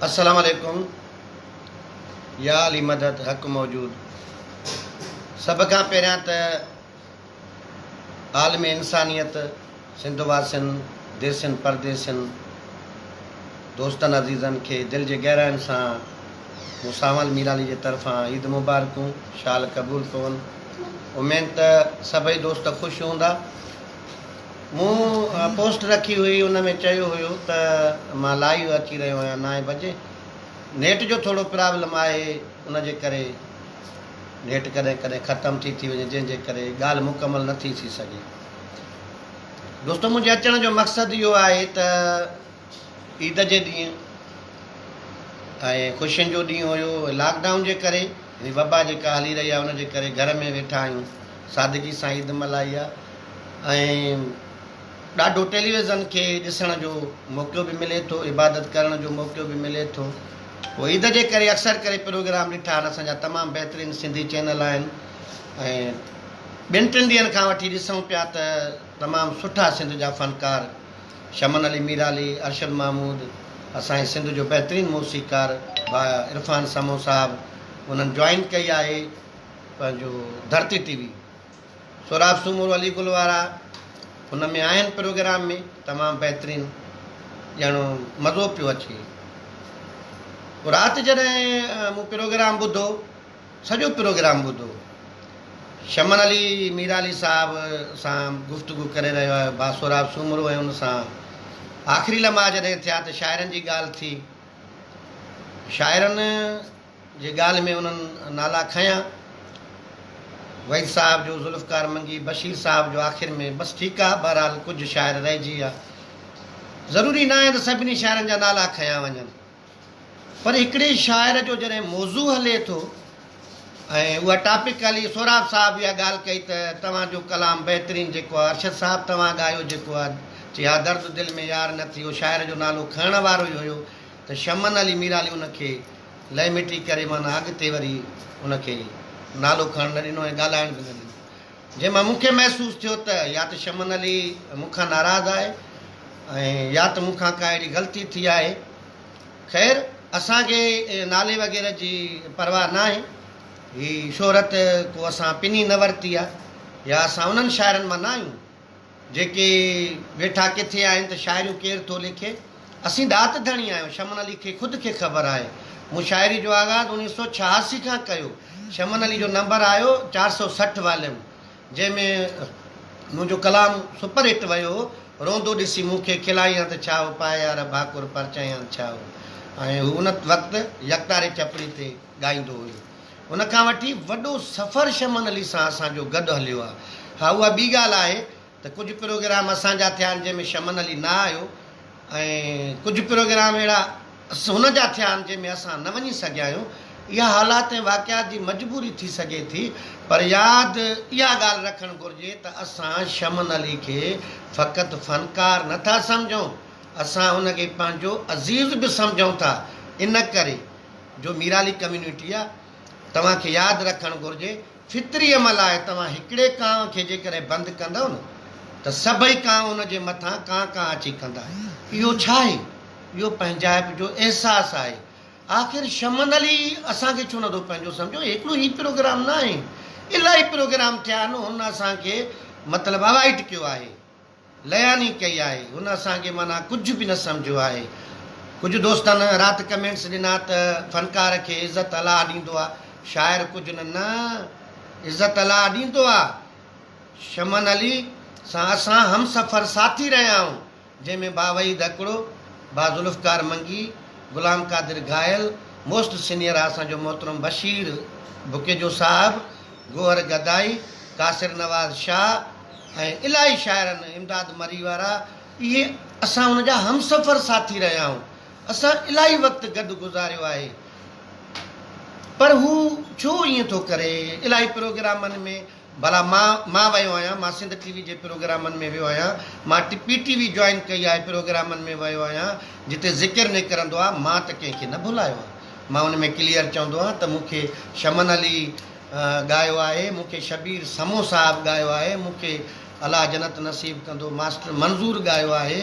السلام عليڪم يا علي مدد حق موجود سڀ کان پهريان ته عالم انسانيت سنڌ واسين ديسين پرديسين دوستن عزيزن کي دل جي گهراين سان مون سانول ميرالي جي طرفان عيد مبارڪون شال قبول پون اميد ته سڀئي دوست خوش هوندا. مون پوسٽ رکي هئي ان ۾ چيو هيو ته مان لائيو اچي رهيو آهيان نائين بجي نيٽ جو ٿورو پرابلم آهي ان جي ڪري نيٽ ڪڏهن ڪڏهن ختم ٿي ٿي وڃي جنهن جي ڪري ڳالهه مڪمل نه ٿي ٿي سگهي دوستو منهنجي اچڻ جو مقصد اهو آهي ته عيد جي ڏينهن ۽ خوشين جو ڏينهن هيو لاڪ ڊائون جي ڪري يعني وبا جيڪا هلي رهي آهي ان جي ڪري گهر ۾ ويٺا آهيون سادگي سان عيد ملهائي آهي ۽ ڏاڍو ٽيليويزن کي ڏسڻ جو موقعو به ملي ٿو عبادت ڪرڻ جو موقعو به ملي ٿو پوء عيد جي ڪري اڪثر ڪري پروگرام ڏٺا آهن اسان جا تمام بهترين سنڌي چينل آهن ۽ ٻن ٽن ڏينهن کان وٺي ڏسون پيا ته تمام سٺا سنڌ جا فنڪار شمن علي ميرالي، ارشد محمود، اسان جي سنڌ جو بهترين موسيقار ڀاء عرفان سمون صاحب انهن جوائن ڪئي آهي پنهنجو ڌرتي ٽي وي سهراب سومرو علي گل وارا ان ۾ آهن پروگرام ۾ تمام بهترين ڄڻ مزو پيو اچي رات جڏهن مون پروگرام ٻڌو سڄو پروگرام ٻڌو. شمن علي ميرالي صاحب سان گفتگو ڪري رهيو آهي ڀاء سهراب سومرو ۽ ان سان آخري لمحا جڏهن ٿيا ته شاعرن جي ڳالهه ٿي. شاعرن جي ڳالهه ۾ انهن نالا کنيا. وحيد صاحب جو، ذوالفقار منگي، بشير صاحب جو آخر ۾ بس ٺيڪ آ بهرحال ڪجهه شاعر رهجي ويا. ضروري ناهي ته سڀني شاعرن جا نالا کنيا وڃن. پر هڪڙي شاعر جو جڏهن موضوع هلي ٿو ۽ اها ٽاپڪ هلي سهراب صاحب اها ڳالهه ڪئي ته توهان جو ڪلام بهترين جيڪو آهي ارشد صاحب توهان ڳايو جيڪو آهي چي ها درد دل ۾ يار نه ٿي اهو شاعر جو نالو کڻڻ وارو ئي هيو ته شمن علي ميرالي ان کي لئي مٽي ڪري معنيٰ اڳتي وري ان کي نالو کڻڻ نه ڏنو ۽ ڳالهائڻ به نه ڏنو جنهن مان مون کي محسوس ٿيو ته يا ته شمن علي مون کان ناراض آهي ۽ يا ته مون کان ڪا اهڙي غلطي ٿي آهي. خير اسان کي نالي وغيره جي پرواهه ناهي. هي شهرت ڪو اسان پني نه ورتي آهي يا اسان انهن شاعرن مان نه آهيون جيڪي ويٺا ڪٿي آهن ته شاعريون ڪير ٿو لکي. اسين ڏات ڌڻي آهيون، شمن علي کي خود کي خبر آهي. مون شاعري جو آغاز اڻويهه سو 86 کان ڪيو. شمن علي جو نمبر آيو 460 واليم، جنهن ۾ منهنجو ڪلام سپر هٽ ويو هو. روندو ڏسي مون کي کلائين ته ڇا هو، پائي يار ڀاڪر پرچائين ته ڇا هو. ۽ هو ان وقت يڪتاري چپڙي تي ڳائيندو هيو. ان کان وٺي وڏو سفر شمن علي سان اسان جو گڏ هليو آهي. ها اها ٻي ڳالهه آهي ته ڪجهه پروگرام اسان جا ٿيا آهن جنهن ۾ شمن علي نه آيو ۽ ڪجهه پروگرام اهڙا هن جا ٿيا آهن جنهن ۾ اسان نه وڃي سگهيا آهيون. اها حالات ۽ واقعات جي مجبوري ٿي سگهي ٿي پر ياد اها ڳالهه رکڻ گهرجي ته اسان شمن علي کي فقط فنڪار نه ٿا سمجهون اسان هن کي پنهنجو عزيز به سمجهون ٿا ان ڪري جو ميرالي ڪميونٽي آ توهان کي ياد رکڻ گهرجي فطري عمل آهي توهان هڪڙي ڪانء کي جيڪڏهن بند ڪندؤ نه ته سڀئي ڪانء ان جي مٿان ڪان ڪان اچي ڪندا. اهو ڇا آهي؟ اهو پنهنجائپ جو احساس آهي. آخر شمن علي اسان کي ڇو نٿو پنهنجو سمجهو؟ هڪڙو هي پروگرام نه آهي. الاهي پروگرام ٿيا آهن هن اسان کي مطلب اوائڊ ڪيو آهي. لياني ڪئي آهي. هن اسان کي معنيٰ ڪجهه به نه سمجهيو آهي. ڪجهه دوستن رات ڪمينٽس ڏنا ته فنڪار کي عزت الله ڏيندو آ شاعر ڪجهه نه نه عزت الله ڏيندو آ. شمن علي سان اسان همسفر ساٿي رهيا آهيون جنهن ۾ ڀاء وحيد هڪڙو، ڀاء ذوالفقار منگي، غلام قادر گهايل، موسٽ سينيئر آ اسان جو محترم بشير بڪيجو صاحب، گوهر گدائي، قاصر نواز شاهه، ۽ الاهي شاعرن امداد مري وارا اهي اسان ان جا همسفر ساٿي رهيا آهيون اسان الاهي وقت گڏ گذاريو آهي پر هو ڇو ائين ٿو ڪري الاهي پروگرامن ۾ ڀلا مان مان ويو آهيان مان سنڌ ٽي وي جي پروگرامن ۾ ويو آهيان مان پي ٽي وي جوائن ڪئي آهي پروگرامن ۾ ويو آهيان جتي ذڪر نڪرندو آهي مان ته ڪنهن کي نه ڀلايو آهي مان ان ۾ ڪليئر چوندو آهيان ته مون کي شمن علي ڳايو آهي، مون کي شبير سمون صاحب ڳايو آهي، مون کي الله جنت نصيب ڪندو ماسٽر منظور ڳايو آهي،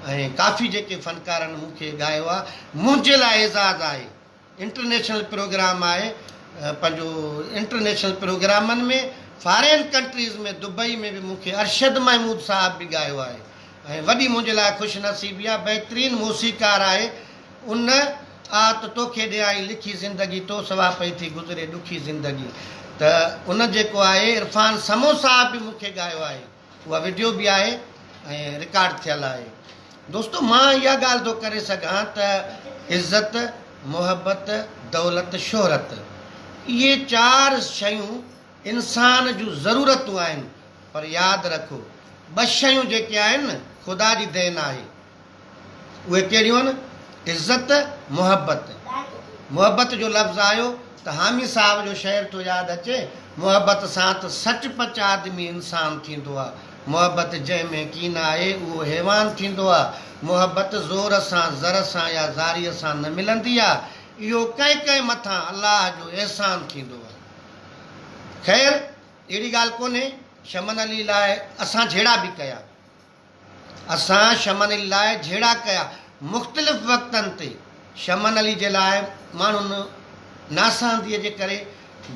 ۽ ڪافي جيڪي فنڪارن مون کي ڳايو آ منهنجي لاء اعزاز آهي انٽرنيشنل پروگرام آهي پنهنجو انٽرنيشنل پروگرامن ۾ فارين ڪنٽريز ۾ دبئي ۾ به مون کي ارشد محمود صاحب به ڳايو آهي ۽ وڏي منهنجي لاء خوش نصيبي آ بهترين موسيقار آهي ان آ ته توکي ڏيان ئي لکي زندگي تو سوا پئي ٿي گذري ڏکي زندگي ته ان جيڪو آهي عرفان سمون صاحب به مون کي ڳايو آهي اها وڊيو به آهي ۽ رڪارڊ ٿيل آهي دوستو مان اها ڳالهه ٿو ڪري سگهان ته عزت محبت دولت شهرت اهي چار شيون انسان جون ضرورتون آهن پر ياد رکو ٻه شيون جيڪي آهن نه خدا جي دين آهي اهي ڪهڙيون آهن؟ عزت، محبت. محبت جو لفظ آيو ته حامي صاحب جو شعر ٿو ياد اچي، محبت سان ته سچ پچ آدمي انسان ٿيندو آ، محبت جنهن ۾ ڪين آهي اهو حيوان ٿيندو آ، محبت زور سان، زر سان يا زاريء سان نه ملندي آ، اهو ڪنهن ڪنهن مٿان الله جو احسان ٿيندو آ. خير اهڙي ڳالهه ڪونهي، شمن علي لاء اسان جهيڙا به ڪيا. اسان شمن علي لاء جهيڙا ڪيا، مختلف وقتن تي شمن علي جي لاء ماڻهن ناسانديء جي ڪري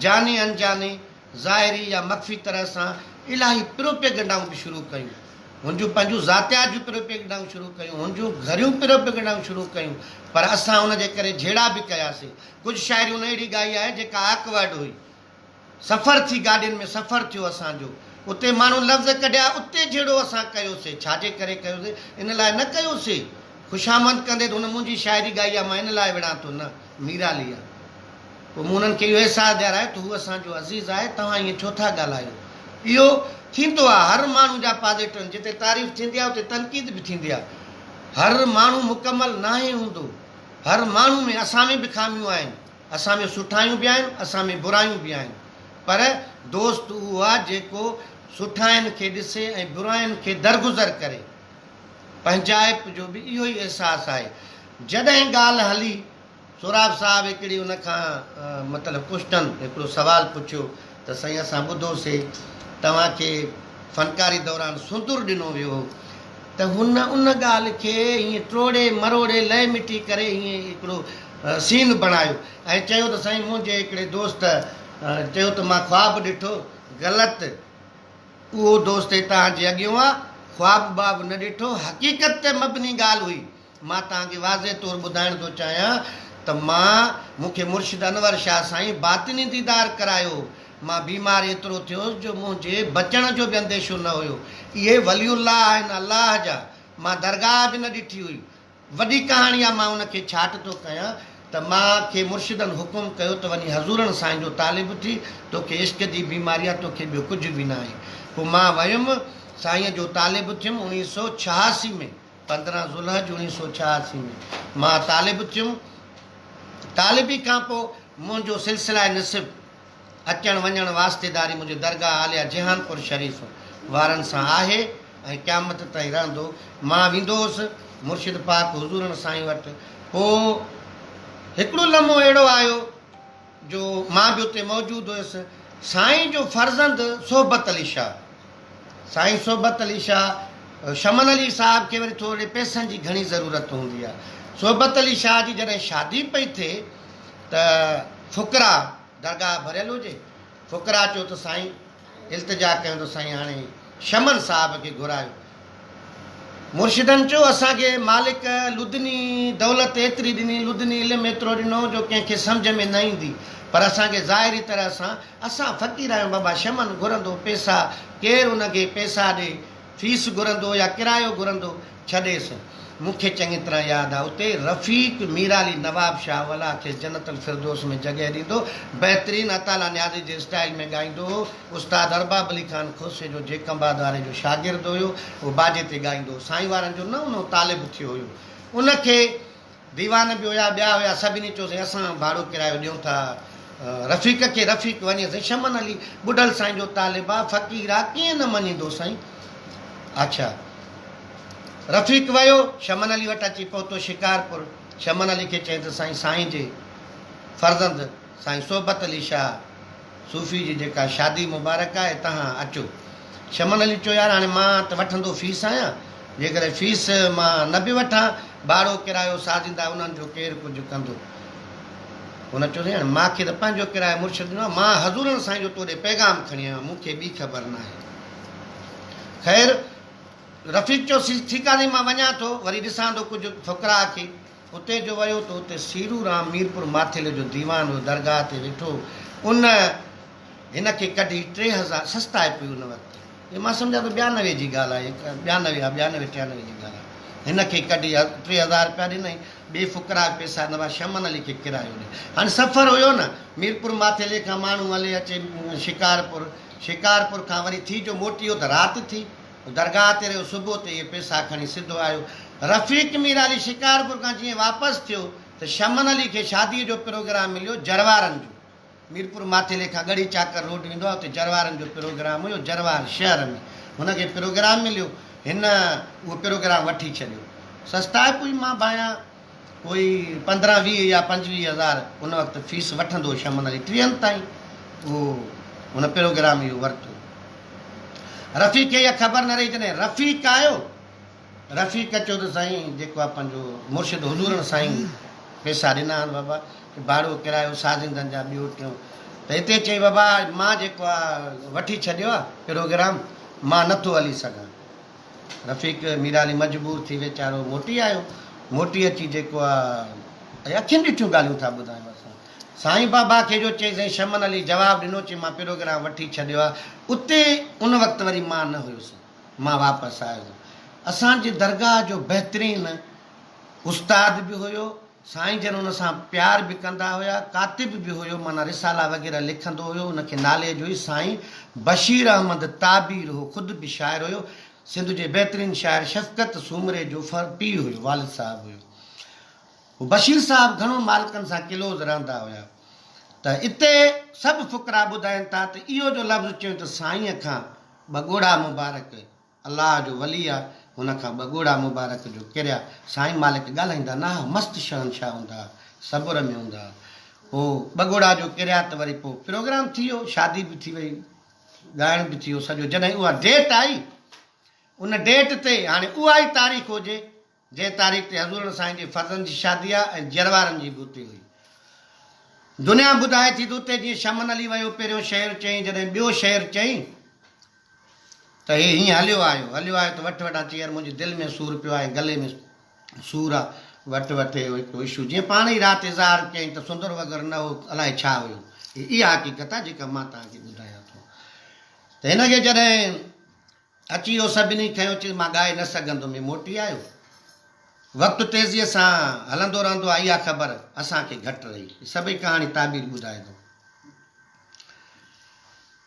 جاني انجاني، ظاهري يا مخفي طرح سان الاهي پروپيگنڊائون به شروع ڪيون، هن جون پنهنجون ذاتيات جون پروپيگنڊائون شروع ڪيون، هن جون گهريون پروپيگنڊائون شروع ڪيون، پر اسان ان جي ڪري جهيڙا به ڪياسين. ڪجهه شاعري هن اهڙي ڳائي آهي جيڪا آڪورڊ هئي. سفر ٿي گاڏين ۾ سفر ٿيو اسان جو اتي ماڻهن لفظ ڪڍيا اتي جهيڙو اسان ڪيوسي ڇا جي ڪري ڪيوسي ان لاء نه ڪيوسي خوشامند ڪندي ته هن منهنجي شاعري ڳائي آ مان ان لاء وڙهان ٿو نه ميرالي آ پوء مون انهن کي اهو احساس ڏيارايو ته هو اسان جو عزيز آهي توهان ائين ڇو ٿا ڳالهايو اهو ٿيندو آ هر ماڻهو جا پازيٽو آهن جتي تعريف ٿيندي آ اتي تنقيد به ٿيندي آ هر ماڻهو مڪمل ناهي هوندو هر ماڻهو ۾ اسان ۾ به خاميون آهن اسان ۾ سٺايون به آهن، اسان ۾ برايون به آهن، پر دوست اهو آهي جيڪو سٺاين کي ڏسي ۽ براين کي درگذر ڪري. پنهنجائپ جو به اهو ئي احساس آهي. جڏهن ڳالهه هلي، سهراب صاحب هڪڙي ان کان مطلب ڪوشٽن، هڪڙو سوال پڇيو ته سائين اسان ٻڌوسي توهان کي فنڪاري دوران سندر ڏنو ويو هو ته هن ان ڳالهه کي ائين ٽوڙي مروڙي لئه مٽي ڪري ائين هڪڙو سين بڻايو ۽ چيو ته سائين منهنجي هڪڙي دوست چيو ته مان خواب ڏٺو غلط اهو دوست توهان جي اڳيون آ خواب باب نه ڏٺو حقيقت تي مبني ڳالهه هئي مان توهان کي واضح طور ٻڌائڻ ٿو چاهيان ته مان مون کي مرشد انور شاهه سائين باطني ديدار ڪرايو هو. مان بيمار ايترو ٿيس جو منهنجي بچڻ جو به انديشو نه هيو. اهي ولي الله آهن الله جا. مان درگاهه به نه ڏٺي هئي. وڏي ڪهاڻي آ مان ان کي ڇاٽ ٿو ڪيان ته مان کي مرشدن حڪم ڪيو ته وڃي حضورڻ سائين جو طالب ٿي، توکي عشق جي بيماري آ توکي ٻيو ڪجهه به ناهي. پوء مان ويم سائين جو طالب ٿيم 1986 ۾. 15 ذوالحج 1986 ۾ مان طالب ٿيم. طالبي کان پوء منهنجو سلسله نسب، اچڻ وڃڻ واسطيداري منهنجي درگاهه عاليه جهانپور شريف وارن سان آهي ۽ قيامت تائين رهندو. مان ويندو هوس مرشد پاڪ حضورڻ سائين وٽ. پوء هڪڙو لمحو اهڙو آيو جو مان به اتي موجود هيس. سائين جو فرزند صحبت علي شاهه، سائين صحبت علي شاهه، شمن علي صاحب کي وري ٿورڙي پئسن جي گهڻي ضرورت هوندي آهي. صحبت علي شاهه جي جڏهن شادي پئي ٿئي ته فقراء درگاهه ڀريل هجي، فقراء چيو ته سائين التجا ڪيون ته سائين هاڻي شمن صاحب کي گهرايو. مرشدن چيو اسان کي مالڪ لدني دولت ايتري ڏني، لدني علم ايترو ڏنو جو ڪنهن کي سمجهه ۾ نه ايندي، پر اسان کي ظاهري طرح سان اسان فقير آهيون بابا شمن گهرندو پيسا ڪير ان کي پيسا ڏي، فيس گهرندو يا ڪرايو گهرندو ڇڏيس. مون کي چڱي طرح ياد آ اتي رفيق ميرالي نواب شاهه الله کيس جنت الفردوس ۾ جڳهه ڏيندو بهترين عطاالله نيازي جي اسٽائيل ۾ ڳائيندو هو استاد ارباب علي خان کوسي جو جيڪب آباد واري جو شاگرد هيو اهو باجي تي ڳائيندو هو سائين وارن جو نئون نئون طالب ٿيو هيو ان کي ديوان به هيا ٻيا هيا سڀني چيو سائين اسان ڀاڙو ڪرايو ڏيون ٿا رفيق کي رفيق وڃي سائين شمن علي ٻڍل سائين جو طالب آ فقير آ ڪيئن نه مڃيندو سائين اڇا رفيق ويو شمن علي وٽ اچي پهتو شڪارپور شمن علي کي چيائين ته سائين سائين جي فرزند سائين صحبت علي شاهه صوفي جي جيڪا شادي مبارڪ آهي تهان اچو. شمن علي چيو يار هاڻي مان ته وٺندو فيس آهيان جيڪڏهن فيس مان نه به وٺان، ڀاڙو ڪرايو سازيندا انهن جو ڪير ڪجهه ڪندو؟ هن چيو سائين هاڻي مان کي ته پنهنجو ڪرايو مرشد ڏنو آهي، مان حضورن سائين جو تو ڏي پيغام کڻي آيو آهيان، مون کي ٻي خبر ناهي. خير رفيق چيو ٺيڪ آهي سائين مان وڃان ٿو، وري ڏسان ٿو ڪجهه فقراء کي. اتي جو ويو ته اتي سيرو رام ميرپور ماٿيلي جو ديوان هيو، درگاهه تي ويٺو هو. ان هن کي ڪڍي 3000 سستائي پئي ان وقت. هي مان سمجهان ٿو 92 جي ڳالهه آهي، 92 ها 92 93 جي ڳالهه آهي. هن کي ڪڍي 3000 رپيا ڏنائين، ٻئي فقراء پئسا نه هئا، شمن علي کي ڪرايو ڏي. هاڻي سفر هيو نه، ميرپور ماٿيلي کان ماڻهو هلي اچي شڪارپور، شڪارپور کان وري ٿي جو موٽي ويو ته رات ٿي. درگاهه تي رهيو، صبح تي اهي پئسا کڻي سڌو آيو. رفيق ميرالي شڪارپور کان جيئن واپس ٿيو ته شمن علي کي شاديء جو پروگرام مليو جروارن جو. ميرپور ماٿيلي کان ڳڙهي چاڪر روڊ ويندو آهي اتي جروارن جو پروگرام هيو جروار شهر ۾ هن کي پروگرام مليو هن اهو پروگرام وٺي ڇڏيو. سستائپ هئي مان ڀانيان ڪوئي 15 20 يا 25 هزار ان وقت فيس وٺندو هو شمن علي ٽيهن تائين اهو هن پروگرام اهو ورتو. رفيق کي اها خبر نه رهي جڏهن رفيق آيو رفيق چيو ته سائين جيڪو آ پنهنجو مرشد حضورن سائين پيسا ڏنا آهن بابا ڀاڙو ڪرايو سازندن جا ٻيو ٽيون ته هتي چئي بابا مان جيڪو آ وٺي ڇڏيو آ پروگرام مان نٿو هلي سگهان رفيق ميرالي مجبور ٿي ويچارو موٽي آيو موٽي اچي جيڪو آ اکين ڏٺيون ڳالهيون ٿا ٻڌايون اسان سائين بابا کي جو چئي سائين شمن علي جواب ڏنو چي مان پروگرام وٺي ڇڏيو آ اتي ان وقت وري مان نه هيس مان واپس آيس اسان جي درگاهه جو بهترين استاد به هيو سائين جن ان سان پيار به ڪندا هيا ڪاتب به هيو معنيٰ رسالا وغيره لکندو هيو ان کي نالي جو ئي سائين بشير احمد تعبير هو خود به شاعر هيو سنڌ جي بهترين شاعر شفقت سومري جو پيء هيو والد صاحب هيو هو بشير صاحب گهڻو مالڪن سان ڪلوز رهندا هيا ته اتي سڀ فقراء ٻڌائين ٿا ته اهو جو لفظ چيو ته سائينء کان ٻه ڳوڙها مبارڪ الله جو ولي آ هن کان ٻه ڳوڙها مبارڪ جو ڪريا سائين مالڪ ڳالهائيندا نه ها مست شهنشاهه هوندا ها صبر ۾ هوندا ها پوء ٻه ڳوڙها جو ڪريا ته وري پوء پروگرام ٿي ويو شادي به ٿي وئي ڳائڻ به ٿي ويو سڄو جڏهن اها ڊيٽ آئي ان ڊيٽ تي هاڻي اها ئي تاريخ هجي جنهن تاريخ تي حضورڻ سائين جي فرزند جي شادي آ ۽ جروارن جي به اتي هئي. دنيا ٻڌائي ٿي ته اتي جيئن شمن علي ويو پهريون شعر چيائين جڏهن ٻيو شعر چيائين ته هي هيئن هليو آيو هليو آيو ته وٺ وٺان چي يار منهنجي دل ۾ سور پيو آهي گلي ۾ سور آ وٺ وٺ اهو هڪڙو اشو جيئن پاڻ ئي رات اظهار ڪيائين ته سندر وغيره نه هو الائي ڇا هيو اها حقيقت آ جيڪا مان توهان کي ٻڌايان ٿو ته هن کي جڏهن اچي اهو سڀني کنيو چيس مان ڳائي نه سگهندم هي موٽي آيو. وقت تيزيء سان هلندو رهندو آهي اها خبر اسان کي گهٽ رهي. هي سڀئي ڪهاڻي تعبير ٻڌائي ٿو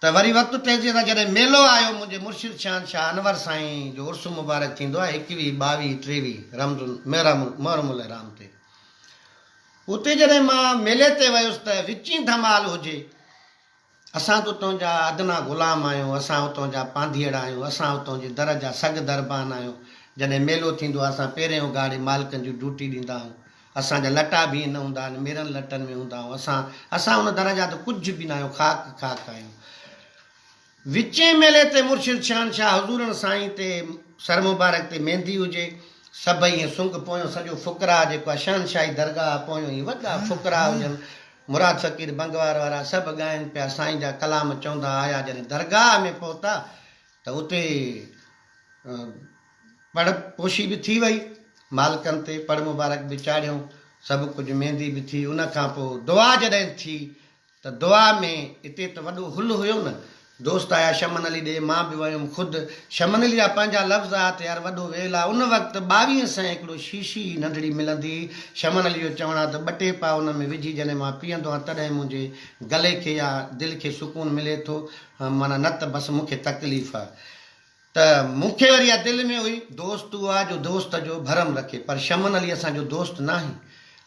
ته وري وقت تيزيء سان جڏهن ميلو آيو منهنجي مرشد شهنشاهه انور سائين جو عرس مبارڪ ٿيندو آهي 21 22 23 رمض محرم الحرام تي اتي جڏهن مان ميلي تي ويس ته وچين ڌمال هجي اسان ته تنهنجا ادنيٰ غلام آهيون، اسان اتون جا پانڌيئڙا آهيون، اسان اتون جي در جا سڳ دربان آهيون. جڏهن ميلو ٿيندو آهي، اسان پيرين اگهاڙي مالڪن جون ڊيوٽي ڏيندا آهيون. اسان جا لٽا به ائين نه هوندا آهن، ميرن لٽن ۾ هوندا آهيون. اسان، اسان ان در جا ته ڪجهه به نه آهيون، خاڪ خاڪ آهيون. وچين ميلي تي مرشد شهنشاهه حضورڻ سائين تي سر مبارڪ تي ميندي هجي، سڀئي ائين سنگ پويون سڄو فقراء جيڪو آهي شهنشاهي درگاهه پويون ائين وڏا فقراء هجن، مراد فقير بنگوار وارا سڀ ڳائين پيا سائين جا ڪلام چوندا آيا جڏهن درگاهه ۾ پهتا ته اتي پڙ پوشي به ٿي وئي مالڪن تي پڙ مبارڪ به چاڙهيون سڀ ڪجهه ميندي به ٿي ان کان پوء دعا جڏهن ٿي ته دعا ۾ اتي ته وڏو هل هيو نه دوست آيا شمن علي ڏي، مان به ويم خود. شمن علي جا پنهنجا لفظ آ ته يار وڏو ويل آ. ان وقت ٻاويهين سئين هڪڙو شيشي ننڍڙي ملندي هئي. شمن علي جو چوڻ آ ته ٻه ٽي پاء ان ۾ وجهي جڏهن مان پيئندو آهيان تڏهن منهنجي گلي کي يا دل کي سڪون ملي ٿو معنيٰ نه ته بس مون کي تڪليف آ. ته مون کي وري اها دل ۾ هئي، دوست اهو آهي جو دوست جو ڀرم رکي، پر شمن علي اسان جو دوست ناهي.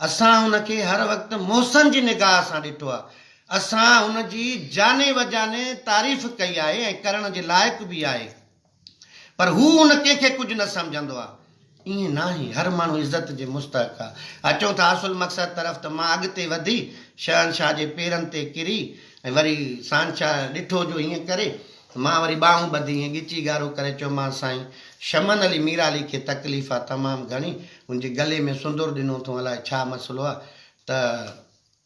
اسان هن کي هر وقت محسن جي نگاهه سان ڏٺو آهي. اسان هن جي جاني وجاني تعريف ڪئي آهي ۽ ڪرڻ جي لائق به آهي. پر هو ان ڪنهن کي ڪجهه نه سمجهندو آهي. ائين ناهي، هر ماڻهو عزت جي مستحق آهي. اچون ٿا اصل مقصد طرف ته مان اڳتي وڌي شهنشاهه جي پيرن تي ڪري ۽ وري شهنشاهه ڏٺو جو هيئن ڪري ته مان وري ٻانهون ٻڌي ائين ڳچي ڳارو ڪري چيومانس سائين! شمن علي ميرالي کي تڪليف آ تمام گهڻي، هن جي گلي ۾ سندر ڏنو اٿئون الائي ڇا مسئلو آ ته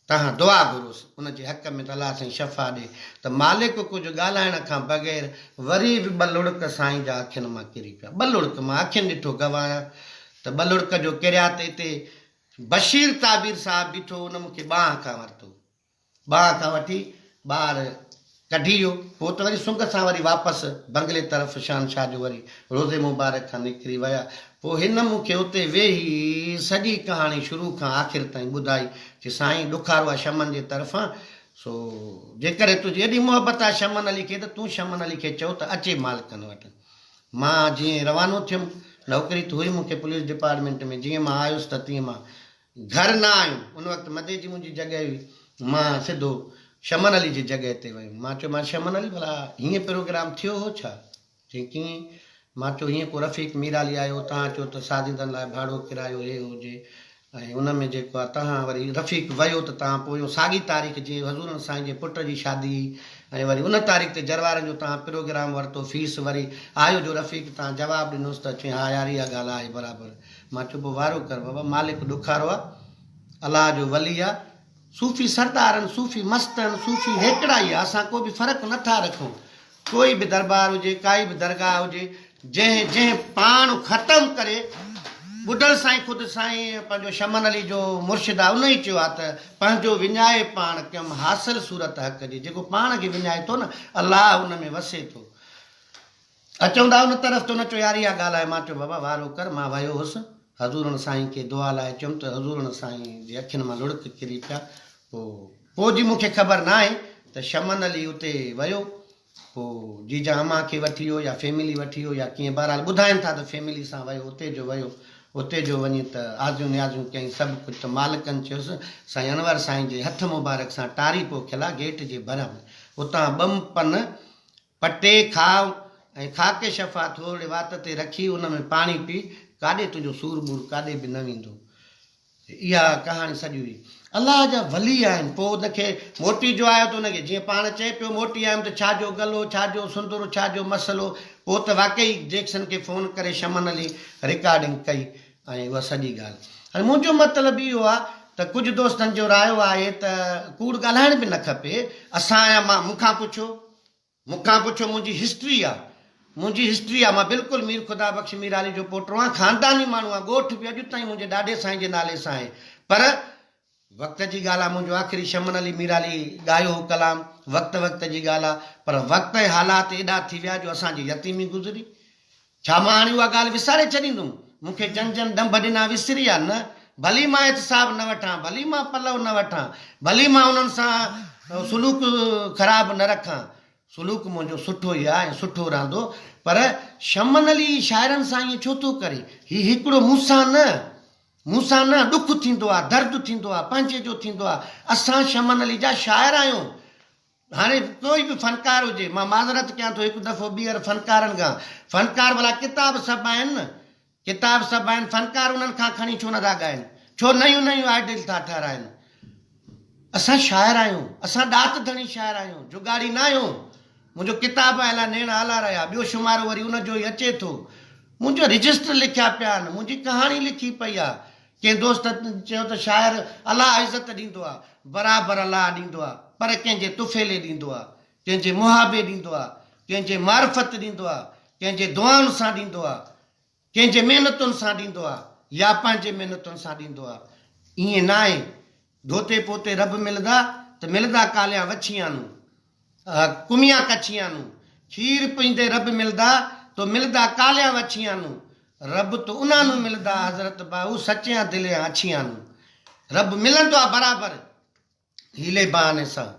توهان دعا گهروس ان جي حق ۾ ته الله سائين شفا ڏي ته مالڪ ڪجهه ڳالهائڻ کان بغير وري به ٻه لڙڪ سائين جا اکين مان ڪري پيا. ٻه لڙڪ مان اکين ڏٺو گواهه آهيان ته ٻه لڙڪ جو ڪريا ته اتي بشير تعبير صاحب بيٺو ان مون کي ٻانهن کان ورتو. ٻانهن کان وٺي ٻاهر ڪڍي ويو. پوء ته وري سنگ سان وري واپس بنگلي طرف شهنشاهه جو وري روضي مبارڪ کان نڪري ويا. پوء هن مون کي اتي ويهي سڄي ڪهاڻي شروع کان آخر تائين ٻڌائي چي سائين ڏکارو آ شمن جي طرفان سو جيڪڏهن تنهنجي ايڏي محبت آ شمن علي کي ته تون شمن علي کي چئو ته اچي مالڪن وٽ. مان جيئن روانو ٿيم نوڪري ته هئي مون کي پوليس ڊپارٽمينٽ ۾ جيئن مان آيس ته تيئن مان گهر نه آيم. ان وقت مدي جي منهنجي جڳهه هئي. مان سڌو شمن علي جي جڳهه تي ويم. مان چيومانس شمن علي ڀلا هيئن پروگرام ٿيو هو ڇا؟ چيائين ڪيئن؟ مان چيو هيئن ڪو رفيق ميرالي آيو تهان چيو ته سازيندن لاء ڀاڙو ڪرايو هي هجي ۽ ان ۾ جيڪو آ تهان وري رفيق ويو ته تهان پويون ساڳي تاريخ جيئن حضورن سائين جي پٽ جي شادي هئي ۽ وري ان تاريخ تي جروارن جو تهان پروگرام ورتو فيس وري آيو جو رفيق تهان جواب ڏنوس ته چيائين ها يار اها ڳالهه آهي برابر مان چيو پوء وارو ڪر بابا مالڪ ڏکارو آ الله جو ولي آ صوفي سردارن صوفي مستن صوفي هيڪڙا ئي آ اسان ڪو به فرق نه ٿا رکون ڪوئي به دربار هجي ڪائي به درگاهه هجي جنهن جنهن پاڻ ختم ڪري ٻڍل سائين خود سائين پنهنجو شمن علي جو مرشد آ ان ئي چيو آ ته پنهنجو وڃائي پاڻ ڪيم حاصل صورت حق جي جيڪو پاڻ کي وڃائي ٿو نه الله ان ۾ وسي ٿو. اچون ٿا ان طرف ته ان چيو يار اها ڳالهه آهي مان چيو بابا وارو ڪر مان ويو هوس حضورڻ سائين کي دعا لاء چيم ته حضورڻ سائين جي اکين مان لڙڪ ڪري پيا پوء پوء جي مون کي خبر نه آهي ته شمن علي اتي ويو پوء جيجا امان کي وٺي ويو يا فيملي وٺي ويو يا ڪيئن بهرحال ٻڌائين ٿا ته فيملي سان ويو اتي جو ويو اتي جو وڃي ته آزيون نيازيون ڪيائين سڀ ڪجهه ته مالڪن چيس سائين انور سائين جي هٿ مبارڪ سان ٽاري پوکيل آ گيٽ جي ڀر ۾ اتان ٻم پن پٽي کاء ۽ خاڪ شفا ٿورڙي وات تي رکي ان ۾ پاڻي پي، ڪاڏي تنهنجو سور ٻور ڪاڏي به نه ويندو. اها ڪهاڻي سڄي هئي. الله جا ولي آهن. پوء ان کي موٽي جو آيو ته ان کي جيئن پاڻ چئي پيو موٽي آيم ته ڇا جو گلو، ڇا جو سندر، ڇا جو مسئلو. پوء ته واقعي جيڪسن کي فون ڪري شمن علي رڪارڊنگ ڪئي ۽ اها سڄي ڳالهه. هاڻي منهنجو مطلب اهو آهي ته ڪجهه دوستن جو رايو آهي ته ڪوڙ ڳالهائڻ به نه کپي. اسان يا مان مون کان پڇو. مون کان پڇو منهنجي هسٽري آ. منهنجي هسٽري آ. مان بلڪل مير خدا بخش ميرالي جو پوٽو آهيان. خانداني ماڻهو آهيان. ڳوٺ به اڄ تائين منهنجي ڏاڏي سائين جي نالي سان آهي. پر وقت جي ڳالهه آ. منهنجو آخري شمن علي ميرالي ڳايو هو ڪلام. وقت وقت جي ڳالهه آ. پر وقت ۽ حالات ايڏا ٿي ويا جو اسان جي يتيمي گذري. ڇا مان هاڻي اها ڳالهه وساري ڇڏيندم؟ مون کي جن جن ڏنڀ ڏنا وسري آ؟ نه، ڀلي مان احتساب نه وٺان، ڀلي مان پلئو نه وٺان، ڀلي مان انهن سان سلوڪ خراب نه رکان، سلوڪ منهنجو سٺو ئي آ ۽ سٺو رهندو، پر شمن علي شاعرن سان ائين ڇو ٿو ڪري؟ هي هڪڙو مون سان نه، مون سان نه، ڏک ٿيندو آ، درد ٿيندو آ، پنهنجي جو ٿيندو آ، اسان شمن علي جا شاعر آهيون، هاڻي ڪوئي به فنڪار هجي، مان معذرت ڪيان ٿو هڪ دفعو ٻيهر فنڪارن کان، فنڪار ڀلا ڪتاب سڀ آهن نه، ڪتاب سڀ آهن، فنڪار انهن کان کڻي ڇو نٿا ڳائن، ڇو نيون نيون آئيڊل ٿا ٺهرائن. اسان شاعر آهيون، اسان ڏات ڌڻي شاعر آهيون، جگاڙي نه آهيون. منهنجو ڪتاب آيل آهي نيڻ آلا رهيا، ٻيو شمارو وري ان جو ئي اچي ٿو. منهنجو رجسٽر لکيا پيا آهن، منهنجي ڪهاڻي لکي پئي آهي. ڪنهن دوست چيو ته شاعر الله عزت ڏيندو آ، برابر الله ڏيندو آ، پر ڪنهن جي طفيلي ڏيندو آ، ڪنهن جي محابي ڏيندو آ، ڪنهن جي معرفت ڏيندو آ، ڪنهن جي دعائن سان ڏيندو آ، ڪنهن جي محنتن سان ڏيندو آ يا پنهنجي محنتن سان ڏيندو آ. ائين ناهي. ڌوتي پوتي رب ملدا ته ملدا ڪاليان وڇيان نون. ڪميان ڪڇيان نون. کير پيندي رب ملدا تو ملدا ڪاليان وڇيان نون. رب تو انهان نون ملدا حضرت باهو سچيان دليان اڇيان نون. رب ملندو آ برابر حيلي بهاني سان.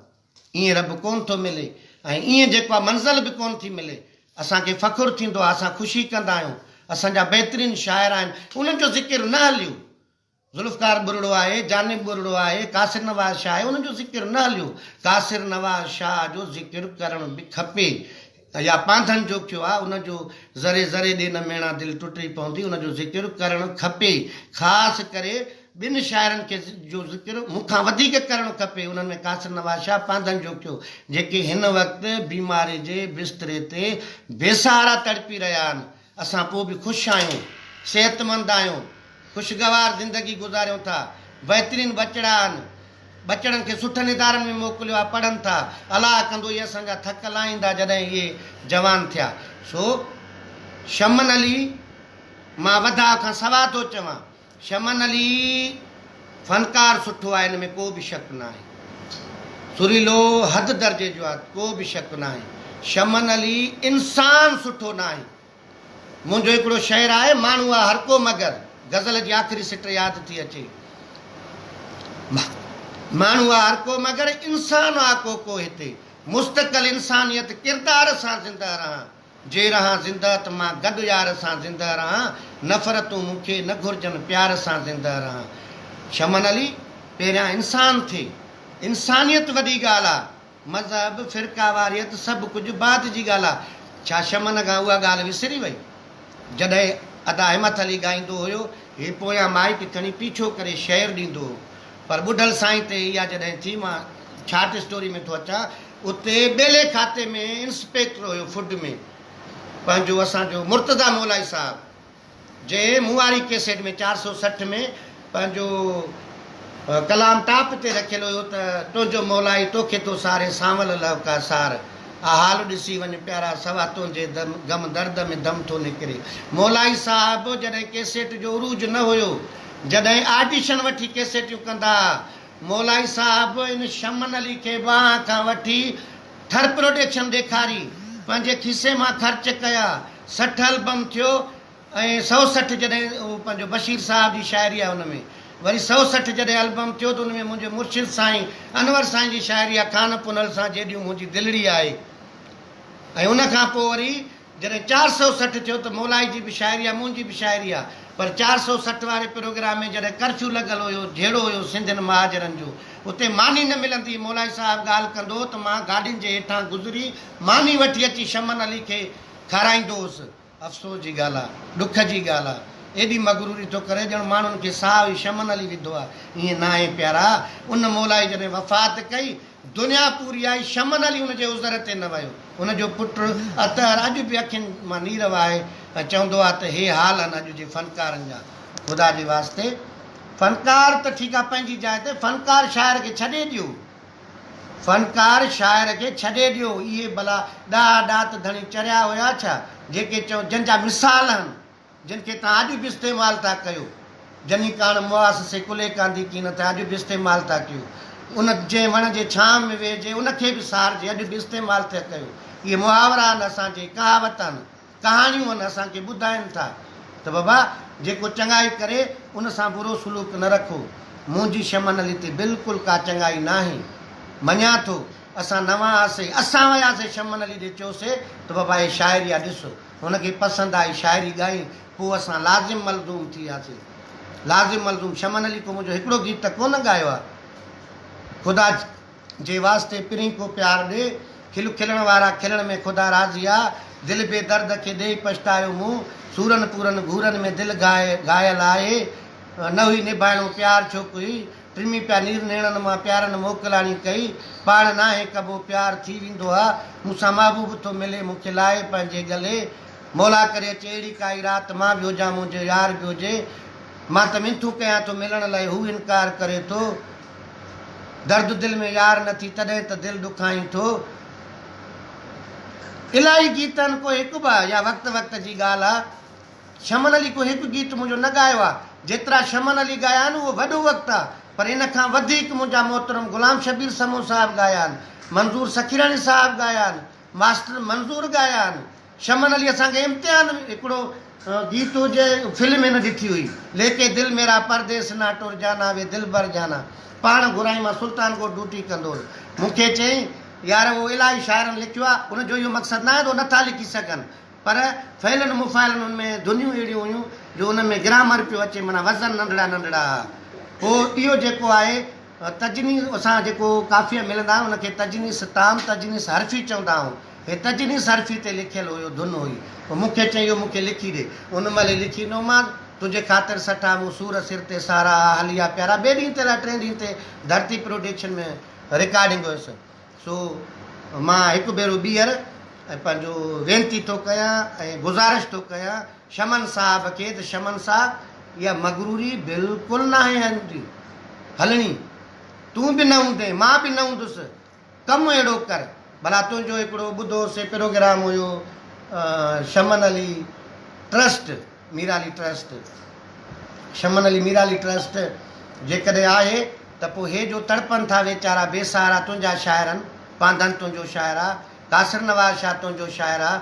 ائين رب ڪون ٿو ملي ۽ ائين جيڪو آ منزل به ڪون ٿي ملي. اسان کي فخر ٿيندو آ اسان خوشي ڪندا آهيون. اسان جا بهترين شاعر آهن انهن جو ذڪر نه هليو. ذوالفقار ٻرڙو آهي، جانب ٻرڙو آهي، قاصر نواز شاهه آهي، انهن جو ذڪر نه هليو. قاصر نواز شاهه جو ذڪر ڪرڻ به کپي يا پانڌن جوکيو آهي، ان جو ذري ذري ڏي نه ميڻا دل ٽٽي پوندي، ان جو ذڪر ڪرڻ کپي. خاص ڪري ٻن شاعرن کي جو ذڪر مون کان وڌيڪ ڪرڻ کپي، انهن ۾ قاصر نواز شاهه، پانڌن جوکيو، جيڪي هن وقت بيماري جي بستري تي بي سهارا تڙپي رهيا آهن. اسان پوء به خوش آهيون، صحتمند آهيون، خوشگوار زندگي گذاريون ٿا، بهترين ٻچڙا آهن، ٻچڙن کي سٺن ادارن ۾ موڪليو آهي، پڙهن ٿا، الله ڪندو اهي اسان جا ٿڪ لاهيندا جڏهن اهي جوان ٿيا. سو شمن علي مان وڌاء کان سوا ٿو چوان، شمن علي فنڪار سٺو آهي ان ۾ ڪو به شڪ ناهي. سريلو حد درجي جو آهي ڪو به شڪ ناهي. شمن علي انسان سٺو ناهي. منهنجو هڪڙو شعر آهي ماڻهو آ هر ڪو مگر غزل جي آخري سٽ ياد ٿي اچي. ماڻهو آ هر ڪو مگر انسان آ ڪو ڪو هتي. مستقل انسانيت ڪردار سان زنده رهان. جي رهان زنده ته مان گڏ يار سان زنده رهان، نفرتون مون کي نه گهرجن پيار سان زنده رهان. شمن علي، پهريان انسان ٿي. انسانيت وڏي ڳالهه آ. مذهب، فرقه واريت سڀ ڪجهه بعد جي ڳالهه آ. ڇا شمن کان اها ڳالهه وسري وئي؟ جڏهن ادا همٿ علي ڳائيندو هيو، هي پويان مائيڪ کڻي پيڇو ڪري شعر ڏيندو هو. پر ٻڍل سائين تي اها جڏهن ٿي، مان شارٽ اسٽوري ۾ ٿو اچان، اتي ٻيلي کاتي ۾ انسپيڪٽر هيو فوڊ ۾ پنهنجو اسان جو مرتضيٰ مولائي صاحب جنهن مون واري ڪيسيٽ ۾ 460 ۾ پنهنجو ڪلام ٽاپ تي رکيل هيو ته تنهنجو مولائي توکي ٿو ساري سانول لهه ڪا سار آ حال ڏسي وڃ پيارا سوا تنهنجي غم درد ۾ دم ٿو نڪري. مولائي صاحب جڏهن ڪيسيٽ جو عروج نه هيو جڏهن آڊيشن وٺي ڪيسيٽيون ڪندا ها مولائي صاحب ان شمن علي کي ٻانهن کان وٺي ٿر پروڊڪشن ڏيکاري، پنهنجي کيسي مان خرچ ڪيا، 60 البم ٿيو ۽ 160 جڏهن اهو پنهنجو بشير صاحب جي شاعري آهي ان ۾ وري 160 جڏهن البم ٿيو ته ان ۾ منهنجي مرشد سائين انور سائين جي شاعري آهي خان پنهل سان جيڏيون منهنجي دلڙي آهي ۽ ان کان پوء وري جڏهن 460 ٿيو ته مولائي جي به شاعري آ منهنجي به شاعري آ پر 460 واري پروگرام ۾ جڏهن ڪرفيو لڳل هيو جهيڙو هيو سنڌين مهاجرن جو اتي ماني نه ملندي هئي مولائي صاحب ڳالهه ڪندو هو ته مان گاڏين جي هيٺان گذري ماني وٺي اچي شمن علي کي کارائيندو هوس افسوس جي ڳالهه آ ڏک جي ڳالهه آ ايڏي مغروري ٿو ڪري ڄڻ ماڻهن کي ساهه ئي شمن علي وڌو آ ائين ناهي پيارا ان مولائي جڏهن وفات ڪئي دنيا پوري آئي، شمن علي ان جي عذر تي نه ويو. ان جو پٽ اطهر اڄ به اکين مان نير وهائي ۽ چوندو آ ته هي حال آهن اڄ جي فنڪارن جا. خدا جي واسطي فنڪار ته ٺيڪ آ پنهنجي جاء تي، فنڪار شاعر کي ڇڏي ڏيو. فنڪار شاعر کي ڇڏي ڏيو. اهي ڀلا ڏاها ڏات ڌڻي چريا هيا ڇا؟ جيڪي چئو جن جا مثال آهن. جن کي توهان اڄ به استعمال ٿا ڪيو، جني ڪاڻ مئاس سي ڪلهي ڪانڌي ڪين ٿيا اڄ به استعمال ٿا ڪيو، ان جنهن وڻ جي ڇانو ۾ ويهجي ان کي به سارجي اڄ به استعمال ٿا ڪيو. اهي محاورا آهن اسان جي ڪهاوت آهن، ڪهاڻيون آهن اسان کي ٻڌائين ٿا ته بابا جيڪو چڱائي ڪري ان سان برو سلوڪ نه رکو. منهنجي شمن علي تي بلڪل ڪا چڱائي ناهي. مڃان ٿو اسان نوان هئاسي، اسان وياسي شمن علي ڏي چيوسي ته بابا هي شاعري آ ڏس. هن کي پسند آئي شاعري ڳائي پوء اسان لازم ملزوم ٿي وياسي. لازم ملزوم شمن علي ڪو منهنجو هڪڙو گيت ته ڪونه ڳايو آ. خدا جي واسطي پرين ڪو پيار ڏي، کل کلڻ وارا کلڻ ۾ خدا راضي آ، دل بي درد کي ڏيئي پڇتايو مون، سورن پورن گهورن ۾ دل گهايل آهي، نه هئي نڀائڻو پيار ڇو ڪوئي، ٽمي پيا نير نيڻن مان پيارن موڪلاڻي ڪئي، پاڻ ناهي ڪبو پيار ٿي ويندو آ، مون سان محبوب ٿو ملي مون کي لائي پنهنجي ڳلي، مولا ڪري اچي اهڙي ڪائي رات مان به هجان منهنجو يار به هجي، مان ته منٿون ڪيان ٿو ملڻ لئه هو انڪار ڪري ٿو، درد دل ۾ يار نه ٿي تڏهن ته دل ڏکائين ٿو. الائي گيت آهن ڪو هڪ ٻه يا وقت وقت جي ڳالهه آ. شمن علي ڪو هڪ گيت منهنجو نه ڳايو آ، جيترا شمن علي ڳايا آهن اهو وڏو وقت آ، پر ان کان وڌيڪ منهنجا محترم غلام شبير سمون صاحب ڳايا آهن، منظور سخيراڻي صاحب ڳايا آهن، ماسٽر منظور ڳايا آهن. شمن علي اسان کي امتحان هڪڙو گيت هو جنهن فلم هن ڏٺي هئي، ليڪي دل ميرا پرديس نا ٽر جانا وي دلبر جانا، پاڻ گهرائين مان سلطان ڳوٺ ڊيوٽي ڪندو هوس، مون کي چيائين يار اهو الاهي شاعرن لکيو آ، ان جو اهو مقصد ناهي ته هو نٿا لکي سگهن، پر فعلن مفاعلن ان ۾ ڌنيون اهڙيون هيون جو ان ۾ گرامر پيو اچي معنيٰ وزن ننڍڙا ننڍڙا ها. پوء اهو جيڪو آهي تجنيس اسان جيڪو قافيه ملندا آهن ان کي تجنيس تام تجنيس حرفي چوندا آهيون. هي تجنيس حرفي تي لکيل هيو ڌن هئي. پوء مون کي چيائين اهو مون کي لکي ڏي. ان مهل ئي لکي ڏنومانس. تنهنجي خاطر سٺا مون سور سر تي سارا ها هليا پيارا ٻئي ڏينهن تي الائي ٽئين ڏينهن تي ڌرتي پروڊڪشن ۾ رڪارڊنگ هيس. سو مان هڪ ڀيرو ٻيهر ۽ پنهنجو وينتي ٿو ڪيان ۽ گذارش ٿو ڪيان شمن صاحب کي ته شمن صاحب اها مغروري بلڪل ناهي هلندي هلڻي تون به نه هوندين مان به نه هوندس ڪم اهڙو ڪر ڀلا تنهنجو هڪڙو ٻڌو سي پروگرام هيو Shaman Ali trust Mirali trust Shaman Ali Mirali trust جيڪڏهن آهي ته پوء هي جو تڙپن ٿا ويچارا بي سهارا تنهنجا شاعر آهن پانڌن تنهنجو شاعر آ قاصر نواز شاهه تنهنجو شاعر آ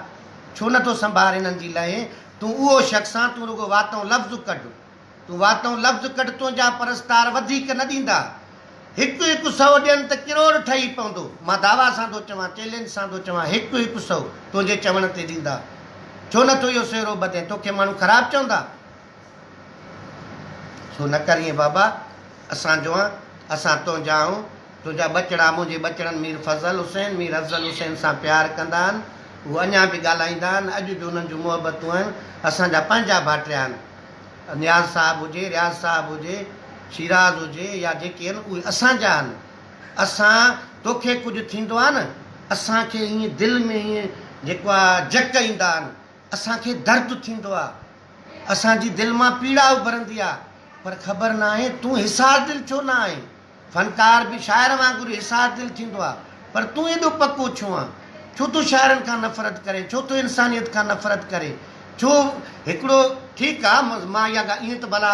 ڇو نه ٿو سنڀار انهن جي لهين تون اهو شخص آن تون رڳو واتئون لفظ ڪڍ تون واتئون لفظ ڪڍ تنهنجا پرستار وڌيڪ نه ڏيندا. هڪ هڪ سئو ڏين ته ڪروڙ ٺهي پوندو. مان دعويٰ سان ٿو چوان، چئلينج سان ٿو چوان، هڪ هڪ سئو تنهنجي چوڻ تي ڏيندا. ڇو نه ٿو اهو سهرو ٻڌين؟ توکي ماڻهو خراب چوندا. سو نه ڪر ائين بابا، اسان جو آن، اسان تنهنجا آهون. تنهنجا ٻچڙا منهنجي ٻچڙن مير فضل حسين، مير افضل حسين سان پيار ڪندا آهن. هو اڃا به ڳالهائيندا آهن. اڄ به انهن جون محبتون آهن. اسان جا پنهنجا ڀائٽيا آهن. نياز صاحب هجي، رياض صاحب هجي، شيراز هجي يا جيڪي آهن اهي اسان جا آهن. اسان توکي ڪجهه ٿيندو آهي نه اسان کي ائين دل ۾ ائين جيڪو آهي جڪ ايندا آهن، اسان کي درد ٿيندو آهي، اسان جي دل مان پيڙا اڀرندي آهي پر خبر ناهي تون حساس دل ڇو نه آهين؟ فنڪار به شاعر وانگر حساس دل ٿيندو آ پر تون ايڏو پڪو ڇو آن؟ ڇو ٿو شاعرن کان نفرت ڪرين؟ ڇو ٿو انسانيت کان نفرت ڪرين؟ ڇو هڪڙو ٺيڪ آ مان اها ڳالهه ائين ته ڀلا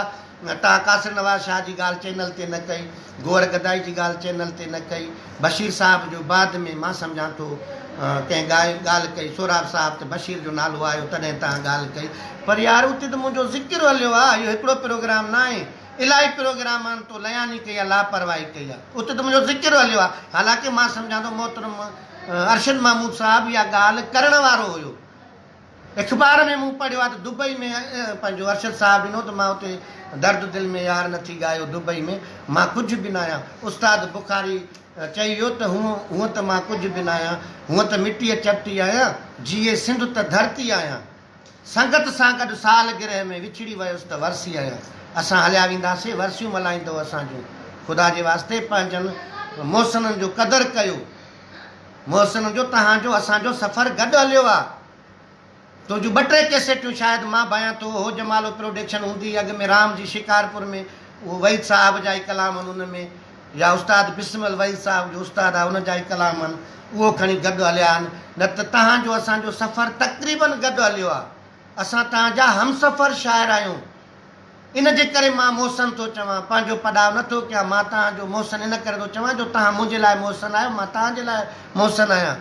توهان قاصر نواز شاهه جي ڳالهه چينل تي نه ڪئي، گوهر گدائي جي ڳالهه چينل تي نه ڪئي، بشير صاحب جو بعد ۾ مان سمجهان ٿو ڪنهن ڳالهه ڪئي، سهراب صاحب ته بشير جو نالو آيو تڏهن توهان ڳالهه ڪئي پر يار اتي ته منهنجو ذڪر هليو آ اهو هڪڙو پروگرام ناهي. الاهي پروگرامن تو لياني ڪئي آ لاپرواهي ڪئي آ اتي ته منهنجو ذڪر هليو آ حالانڪه مان سمجهان ٿو محترم ارشد محمود صاحب اها ڳالهه ڪرڻ وارو هيو اخبار ۾ مون پڙهيو آ ته دبئي ۾ پنهنجو ارشد صاحب ڏنو ته مان اتي درد دل ۾ يار نه ٿي ڳايو دبئي ۾ مان ڪجهه به ناهيان استاد بخاري چئي ويو ته هونء ته مان ڪجهه به ناهيان هونء ته مٽيء چپٽي آهيان جيئي سنڌ ته ڌرتي آهيان. سنگت سان گڏ سال گرهه ۾ وڇڙي ويس ته ورسي آهيان. اسان هليا وينداسين، ورسيون ملهائيندؤ اسان جون. خدا جي واسطي پنهنجن محسنن جو قدر ڪيو. محسنن جو توهان جو اسان جو سفر گڏ هليو آ. تنهنجون ٻه ٽي ڪيسيٽيون شايد مان ڀانيان ٿو هو جمالو پروڊڪشن هوندي هئي اڳ ۾ رام جي شڪارپور ۾ اهو وحيد صاحب جا ئي ڪلام هن ان ۾ يا استاد بسمل وحيد صاحب جو استاد آهي ان جا ئي ڪلام آهن اهو کڻي گڏ هليا آهن نه ته توهان جو اسان جو سفر تقريبن گڏ هليو آهي اسان توهان جا همسفر شاعر آهيون ان جي ڪري مان محسن ٿو چوان پنهنجو پڏاء نه ٿو ڪيان مان توهان جو محسن ان ڪري ٿو چوان جو توهان منهنجي لاء محسن آهيو مان توهان جي لاء محسن آهيان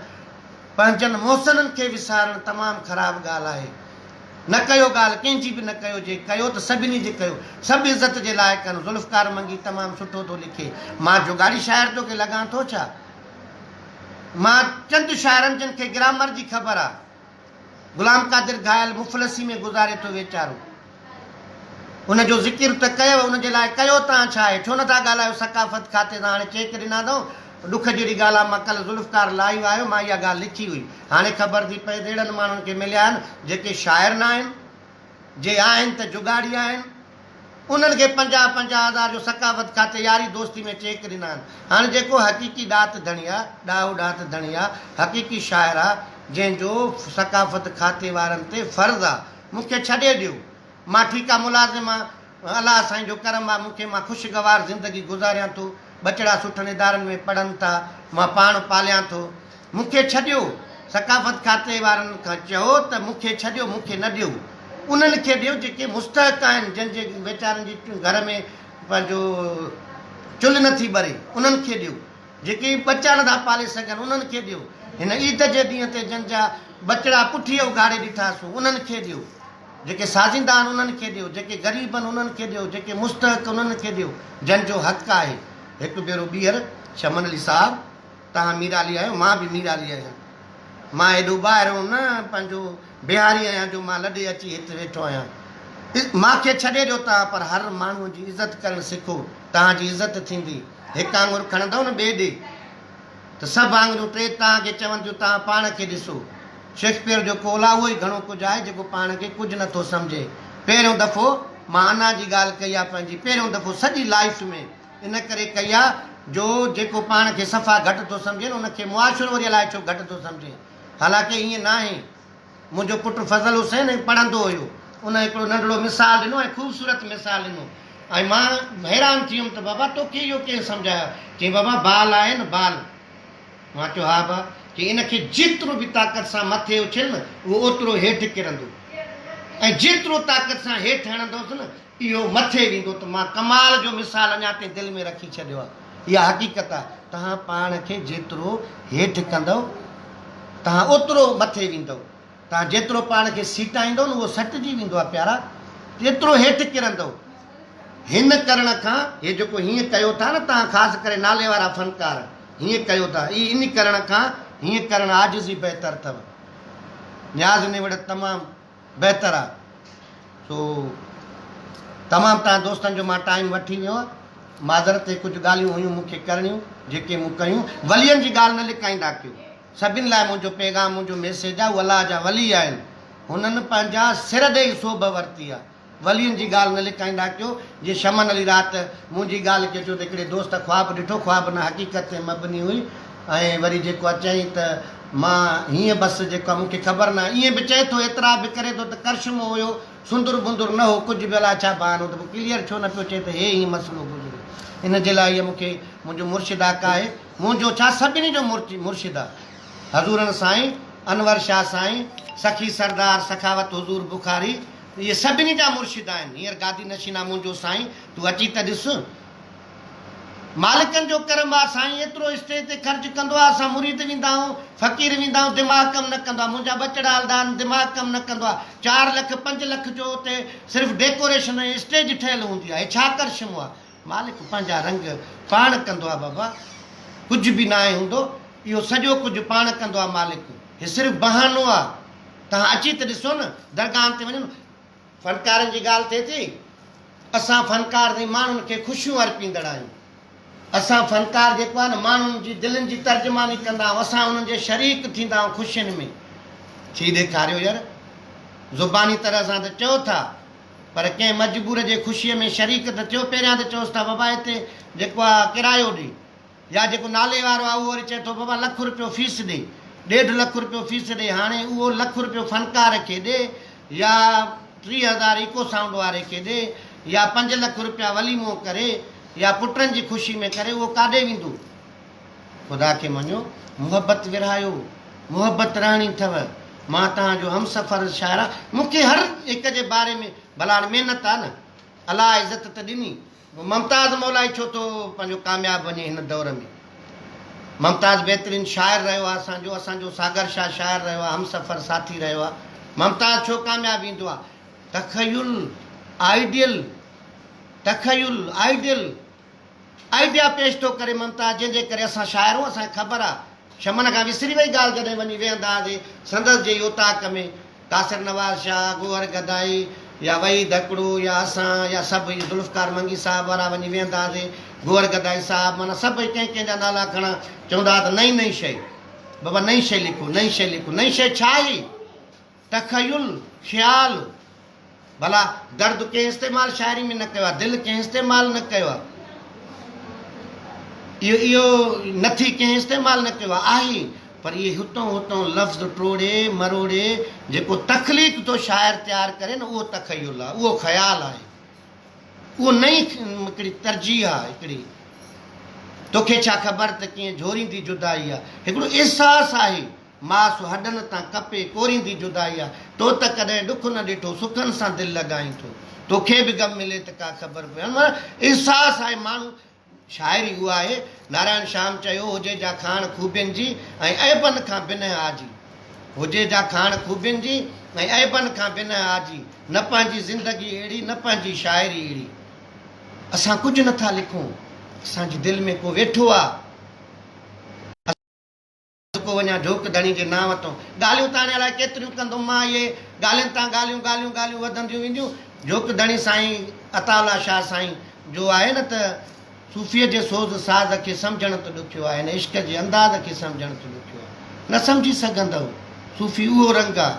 پنهنجن محسنن کي وسارڻ تمام خراب ڳالهه آهي. نه ڪيو ڳالهه ڪنهن جي به نه ڪيو جي ڪيو ته سڀني جي ڪيو. سڀ عزت جي لائق آهن. ذوالفقار منگي تمام سٺو ٿو لکي. مان جوڳاڙي شاعر توکي لڳان ٿو ڇا؟ مان چند شاعرن جن کي گرامر جي خبر آ. غلام قادر گهايل مفلسي ۾ گذاري ٿو ويچارو. ان جو ذڪر ته ڪيو، ان جي لاء ڪيو تان ڇا آهي؟ ڇو نٿا ڳالهايو ثقافت کاتي سان هاڻي چيڪ ڏنا اٿئون. ڏک جهڙي ڳالهه آ مان ڪلهه ذوالفقار لائيو آيو مان اها ڳالهه لکي هئي. هاڻي خبر ٿي پئي ته اهڙن ماڻهن کي مليا آهن جيڪي شاعر نه آهن، جي آهن ته جڳاڙي آهن. انهن کي پنجاهه پنجاهه هزار جو ثقافت کاتي ياري دوستي ۾ چيڪ ڏنا آهن. هاڻي جيڪو حقيقي ڏات ڌڻي آ، ڏاهو ڏات ڌڻي آ، حقيقي شاعر آ، جنهن جو ثقافت کاتي وارن تي فرض آ، مون کي ڇڏي ڏيو. مان ٺيڪ آ ملازم آ، الله سائين جو ڪرم آ مون کي مان خوشگوار زندگي گذاريان ٿو، ٻچڙا سٺن ادارن ۾ پڙهن ٿا، مان پاڻ پاليان ٿو. مون کي ڇڏيو. ثقافت کاتي وارن کان چئو ته مون کي ڇڏيو، مون کي نه ڏيو. انهن کي ڏيو جيڪي مستحق آهن، جن جي ويچارن جي گهر ۾ پنهنجو چلهه نٿي ٻري، انهن کي ڏيو. جيڪي ٻچا نٿا پالي سگهن، انهن کي ڏيو. هن عيد جي ڏينهن تي جن جا ٻچڙا پٺيء اگهاڙي ڏٺاسون، انهن کي ڏيو. جيڪي سازيندا آهن، انهن کي ڏيو. جيڪي غريب آهن، انهن کي ڏيو. جيڪي مستحق انهن کي ڏيو، جن جو حق آهي. هڪ ڀيرو ٻيهر شمن علي صاحب! توهان ميرالي آهيو، مان به ميرالي آهيان. مان ايڏو ٻاهرئون نه پنهنجو بهاري آهيان جو مان لڏي اچي هت ويٺو آهيان. مان کي ڇڏي ڏيو توهان پر هر ماڻهوء جي عزت ڪرڻ سکو، توهان جي عزت ٿيندي. هڪ آڱر کڻندؤ نه ٻئي ڏي ته سڀ آڱريون ٽي توهان کي چونديون توهان پاڻ کي ڏسو. شيڪسپيئر جو قول آهي اهو ئي گهڻو ڪجهه آهي جيڪو پاڻ کي ڪجهه نه ٿو سمجهي. پهريون دفعو مان انا جي ڳالهه ڪئي آهي پنهنجي پهريون دفعو سڄي لائيف ۾. ان ڪري ڪئي آ جو جيڪو پاڻ کي صفا گهٽ ٿو سمجهي نه ان کي معاشرو وري الائي ڇو گهٽ ٿو سمجهي. حالانڪه ائين ناهي. منهنجو پٽ فضل حسين ائين پڙهندو هيو. ان هڪڙو ننڍڙو مثال ڏنو ۽ خوبصورت مثال ڏنو ۽ مان حيران ٿي ويم ته بابا توکي اهو ڪنهن سمجهايو؟ چيائين بابا بال آهي نه بال. مان چيو ها با. چيائين ان کي جيترو به طاقت سان مٿي اڇل نه اهو اوترو هيٺ ڪرندو ۽ جيترو طاقت سان هيٺ هڻندوس نه اهو مٿي ويندو ته مان ڪمال جو مثال اڃا تائين دل ۾ رکي ڇڏيو آهي. اها حقيقت آهي. توهان پاڻ کي جيترو هيٺ ڪندؤ، توهان اوترو مٿي ويندؤ. توهان جيترو پاڻ کي سيٽائيندؤ نه اهو سٽجي ويندو آهي پيارا. جيترو هيٺ ڪرندؤ. هن ڪرڻ کان هي جيڪو هيئن ڪيو ٿا نه توهان خاص ڪري نالي وارا فنڪار هيئن ڪيو ٿا اي ان ڪرڻ کان هيئن ڪرڻ عاجزي بهتر اٿو. نياز نوڙت تمام. بهتر آ سو تمام توهان دوستن جو مان ٽائيم وٺي ويو آ معذرت هي ڪجهه ڳالهيون هيون مون کي ڪرڻيون جيڪي مون ڪيون ولين جي ڳالهه نه لڪائيندا ڪيو سڀن لاء منهنجو پيغام منهنجو ميسيج آ هو الله جا ولي آهن هنن پنهنجا سر ڏئي سوڀ ورتي آ ولين جي ڳالهه نه لڪائيندا ڪيو جيئن شمن علي رات منهنجي ڳالهه کي چيو ته هڪڙي دوست خواب ڏٺو خواب نه حقيقت تي مبني هئي ۽ وري جيڪو آ چيائين ته مان هيئن بس جيڪو آ مون کي خبر نه ائين به چئي ٿو اعتراف به ڪري ٿو ته ڪرشمو هيو سندر بندر نه هو ڪجهه به الاء ڇا بهانو ته پوء ڪليئر ڇو نه پيو چئي ته هي هيئن مسئلو گذريو ان جي لاء هيء مون کي منهنجو مرشد آقا آهي منهنجو ڇا سڀني جو مرشد آ حضورن سائين انور شاهه سائين سخي سردار سخاوت حضور بخاري اهي سڀني جا مرشد آهن. هينئر گادي نشين آ منهنجو سائين، تون اچي ته ڏس. مالڪن جو ڪرم آ، سائين ايترو اسٽيج تي خرچ ڪندو آ، اسان مريد ويندا آهيون، فقير ويندا آهيون، دماغ ڪم نه ڪندو آ، منهنجا ٻچڙا هلندا آهن، دماغ ڪم نه ڪندو آ. چار لک پنج لک جو اتي صرف ڊيڪوريشن ۽ اسٽيج ٺهيل هوندي آ. هي ڇا ڪرشمو آ. مالڪ پنهنجا رنگ پاڻ ڪندو آ بابا. ڪجهه به ناهي هوندو. اهو سڄو ڪجهه پاڻ ڪندو آ مالڪ. هي صرف بهانو آ. توهان اچي ته ڏسو نه، درگاهن تي وڃو نه. فنڪارن جي ڳالهه ٿئي ٿي، اسان فنڪار سائين ماڻهن کي خوشيون ارپيندڙ آهيون. اسان فنڪار جيڪو آهي نه ماڻهن جي دلين جي ترجماني ڪندا آهيون، اسان انهن جي شريڪ ٿيندا آهيون خوشين ۾. ٿي ڏيکاريو ير، زباني طرح سان ته چئو ٿا، پر ڪنهن مجبور جي خوشيء ۾ شريڪ ته ٿيو، پهريان ته چئوس ٿا بابا هتي جيڪو آهي ڪرايو ڏي. يا جيڪو نالي وارو آهي اهو وري چئي ٿو بابا لک روپيو فيس ڏي، ڏيڍ لک روپيو فيس ڏي، هاڻي اهو لک روپيو فنڪار کي ڏي يا 3000 ايڪو سائونڊ واري کي ڏي يا 5 لک روپيا وليمو ڪري يا پٽن جي خوشي ۾ ڪري اهو ڪاڏي ويندو؟ خدا کي مڃو، محبت ورهايو، محبت رهڻي اٿو، مان توهان جو همسفر شاعر آهيان، مون کي هر هڪ جي باري ۾ ڀلا هاڻي محنت آهي نه، الله عزت ته ڏني، ممتاز مولائي ڇو ٿو پنهنجو ڪامياب وڃي هن دور ۾ ممتاز بهترين شاعر رهيو آهي اسان جو اسان جو ساگر شاهه شاعر رهيو آهي همسفر ساٿي رهيو آهي ممتاز ڇو ڪامياب ويندو آهي تخيل آئيڊيل تخيل آئيڊيل آئيڊيا پيش ٿو ڪري ممتاز جنهن جي ڪري اسان شاعر آهيون اسان کي خبر آهي شمن کان وسري وئي ڳالهه جڏهن وڃي ويهندا هئاسين سندس جي ئي اوطاق ۾ قاصر نواز شاهه، گوهر گدائي يا وحيد هڪڙو يا اسان يا سڀ ئي ذوالفقار منگي صاحب وارا وڃي ويهندا هئاسين، گوهر گدائي صاحب معنيٰ سڀ ئي ڪنهن ڪنهن جا نالا کڻان چوندا هئا ته نئين نئين شيء بابا نئين شيء لکو نئين شيء لکو نئين شيء ڇا هئي؟ تخيل، خيال، ڀلا درد ڪنهن استعمال شاعري ۾ نه ڪيو آهي، دل ڪنهن استعمال نه ڪيو آهي، اهو اهو نٿي ڪنهن استعمال نه ڪيو آهي، آهي پر اهي هتون هتون لفظ ٽوڙي مروڙي جيڪو تخليق ٿو شاعر تيار ڪري نه اهو تخيل آهي، اهو خيال آهي، اهو نئين هڪڙي ترجيح آهي، هڪڙي توکي ڇا خبر ته ڪيئن جهوريندي جدائي آهي، هڪڙو احساس آهي. ماس هڏن تان ڪپي ڪوريندي جدائي آ. تو ته ڪڏهن ڏک نه ڏٺو، سکن سان دل لڳائين ٿو. توکي به غم ملي ته ڪا خبر پوي. معنيٰ احساس آهي ماڻهو شاعري اها آهي. نارائڻ شيام چيو هجي جا کاڻ خوبين جي ۽ عيبن کان بنهه آجي. هجي جا کاڻ خوبين جي ۽ عيبن کان بنهه آجي. نه پنهنجي زندگي اهڙي نه پنهنجي شاعري اهڙي. اسان ڪجهه نه ٿا لکون. اسان جي دل ۾ ڪو ويٺو آ. ٿڪو وڃان جھوڪ ڌڻي جي نانء تون. ڳالهيون ته هاڻي الائي ڪيتريون ڪندم مان اهي ڳالهين تان ڳالهيون ڳالهيون ڳالهيون وڌنديون وينديون. جھوڪ ڌڻي سائين عطاء الله شاهه سائين جو آهي نه ته صوفيء جي سوز ساز کي سمجھڻ ته ڏکيو آهي هن عشق جي انداز کي سمجھڻ ته ڏکيو آهي. نه سمجھي سگھندؤ. صوفي اهو رنگ آ.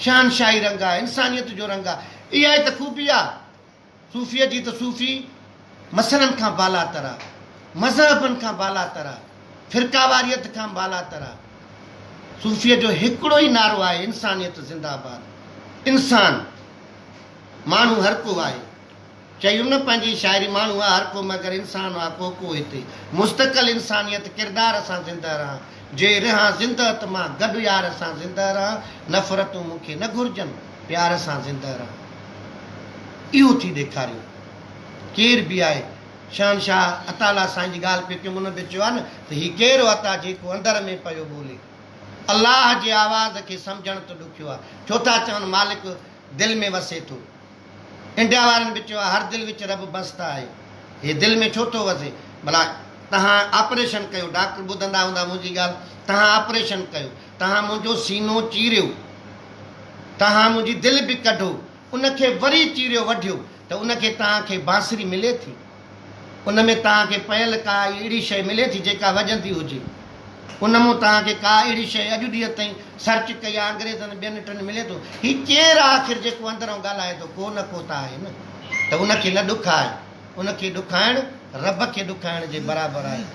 شهنشاهي رنگ آ. انسانيت جو رنگ آ. اها ئي ته خوبي آ. صوفيء جي ته صوفي مسئلن کان بالاتر آ، مذهبن کان بالاتر آ، فرقه واريت کان بالاتر آ. صوفيء جو هڪڙو ئي نعرو آهي انسانيت زنده باد. انسان، ماڻهو هر ڪو آهي. چيم نه پنهنجي شاعري ماڻهو آ هر ڪو مگر انسان آ ڪو ڪو هتي. مستقل انسانيت ڪردار سان زنده رهان. جي رهان زنده ته مان گڏ يار سان زنده رهان. نفرتون مون کي نه گهرجن پيار سان زنده رهان. اهو ٿي ڏيکاريو. ڪير به آهي. شهنشاهه عطا الله سائين جي ڳالهه پئي ڪيم ان به چيو آهي نه ته هي ڪير عطا جيڪو اندر ۾ پيو ٻولي. الله جي آواز کي سمجهڻ ته ڏکيو آهي. ڇو ٿا چون مالڪ دل ۾ وسي ٿو. انڊيا وارن به چيو آهي هر دل وچ رب بسته آهي. هي دل ۾ ڇو ٿو وسي؟ ڀلا تهان آپريشن ڪيو، ڊاڪٽر ٻڌندا هوندا منهنجي ڳالهه، تهان آپريشن ڪيو، تهان منهنجو سينو چيريو، تهان منهنجي دل به ڪڍو، ان کي وري چيريو وڍيو ته ان کي توهان کي بانسري ملي ٿي؟ ان ۾ توهان کي پيل ڪا اهڙي شيء ملي ٿي جيڪا وڄندي هجي؟ ان مون توهان کي ڪا اهڙي شيء اڄ ڏينهن تائين سرچ ڪئي آهي انگريزن ٻين ٽن ملي ٿو؟ هي ڪير آهي آخر جيڪو اندرئون ڳالهائي ٿو؟ ڪو نه ڪو ته آهي نه ته ان کي نه ڏکائي. ان کي ڏکائڻ رب کي ڏکائڻ جي برابر آهي.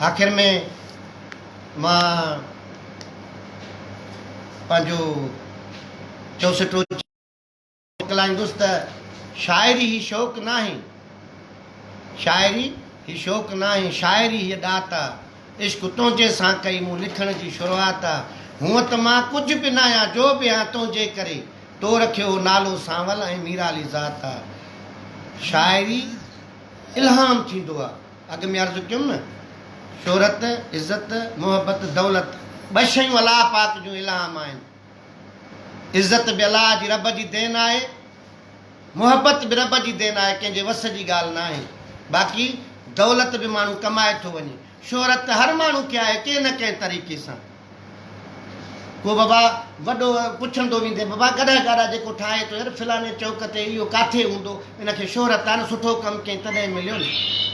آخر ۾ مان پنهنجو چؤسٽو موڪلائيندس ته شاعري هي شوق ناهي، شاعري هي شوق ناهي، شاعري هيء ڏات آ، عشق تنهنجي سان ڪئي مون لکڻ جي شروعات آ، هونء ته مان ڪجهه به ناهيان جو به آهيان تنهنجي ڪري، تو رکيو هو نالو سانول ۽ ميرالي ذات آ. شاعري الهام ٿيندو آ. اڳ ۾ عرض ڪيم نه، شهرت، عزت، محبت، دولت، ٻه شيون الله پاڪ جون الهام آهن. عزت به الله جي رب جي دين آهي، محبت به رب جي دين آهي، ڪنهن جي وس جي ڳالهه ناهي. باقي دولت به ماڻهو ڪمائي ٿو وڃي. شهرت ته هر ماڻهو کي آهي ڪنهن نه ڪنهن طريقي سان. ڪو بابا وڏو پڇندو ويندي بابا گڏهه گاڏا جيڪو ٺاهي ٿو يار فلاني چوڪ تي اهو ڪاٿي هوندو ان کي شهرت آهي نه سٺو ڪم ڪيائين تڏهن مليو نه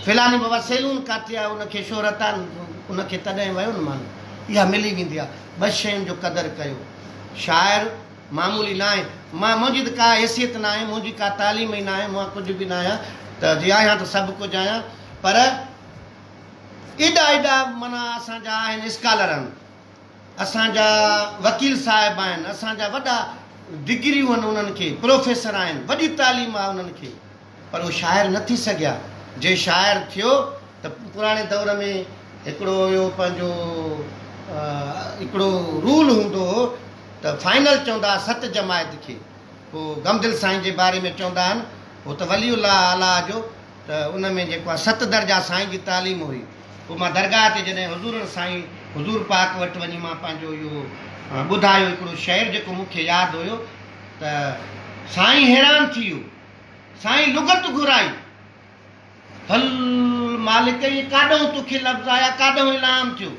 فلاني بابا سيلون ڪاٿي آهي ان کي شهرت آهي نه ان کي تڏهن ويو نه ماڻهو اها ملي ويندي آهي ٻه شين جو قدر ڪيو شاعر معمولي ناهي مان منهنجي ته ڪا حيثيت ناهي منهنجي ڪا تعليم ئي ناهي مان ڪجهه به ناهيان ته جي آهيان ته سڀ ڪجهه آهيان پر ايڏا ايڏا معنيٰ اسان جا آهن اسڪالر آهن اسان جا وڪيل صاحب آهن اسان جا وڏا ڊگريون آهن انهن کي پروفيسر آهن وڏي تعليم آهي انهن کي پر اهي شاعر نه ٿي سگهيا جي شاعر ٿيو ته پراڻي دور ۾ هڪڙو هيو پنهنجو هڪڙو رول هوندو هو ته فائنل چوندا هئا ست جماعت کي پوء غمدل سائين جي باري ۾ چوندا آهن هو ته ولي الله اعليٰ جو ته ان ۾ جيڪو آهي ست درجا سائين جي تعليم هئي. پوء مان درگاهه تي جڏهن حضور سائين حضور پاڪ وٽ وڃي مان پنهنجو اهو ٻڌايو هڪڙو شعر جيڪو مون کي ياد هيو ته سائين حيران ٿي ويو. سائين لغت گهرائي. هل مالڪ اهي ڪاڏهون توکي لفظ آيا ڪاڏهون الهام ٿيو.